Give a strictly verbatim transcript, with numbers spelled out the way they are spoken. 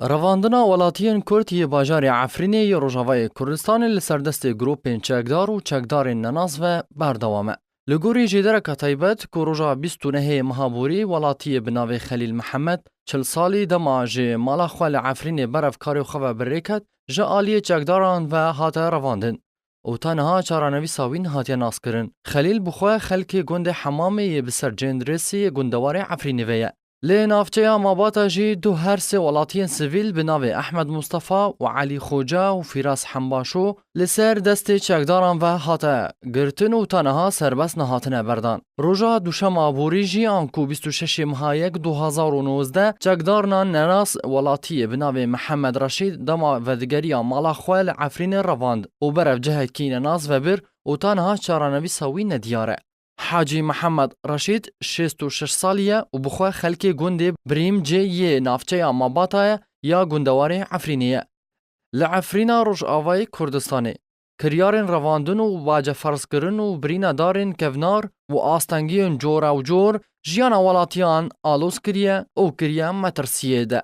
Revandina welatiyên Kurd yê bajarê Efrînê yê Rojavayê Kurdistanê li ser destê grûpên çekdar û çekdarên nenas ve berdewam e. Li gorî jêdereka taybet ku roja bîst û nehê meha borî welatiyê bi navê Xelîl Mihemed, çil salî, dema ji mala xwe li Efrînê berev karê xwe ve bi rê ket, ji aliyê çekdaran ve hate revandin û ta niha çarenivîsa wî nehatiye naskirin. Xelîl bi xwe xelkê gundê Hemamê yê bi ser Cendrêsê yê gundewarê Efrînê ve ye. Lê navçeya Mabata jî du her sê welatiyên sivîl bi navê Ehmed Mustafa û Elî Xoca û Fîras Hembaşo li ser destê çekdaran ve hate girtin û ta niha serbest nehatine berdan. Roja duşema borî jî, anku bîst û şeş meha yek du hezar û nozdeh, çekdarna nenas welatiyê bi navê Mihemed Reşîd dema vedigeriya mala xwe li Efrînê revand û berev cihekî nenas vebir û ta niha çarenivîsa wî nediyar e. Hacî Mihemed Reşîd şêst û şeş salî ye û bi xwe xelkê gundê Birîmcê yê navçeya Mabata ye ya gundewarê Efrînê ye. Li Efrîna Rojavayê Kurdistanê kiryarên revandin û baceferzkirin û birîna darên kevnar û astengiyên cora û cor jiyana welatiyan aloz kiriye û kiriye metirsiyê de.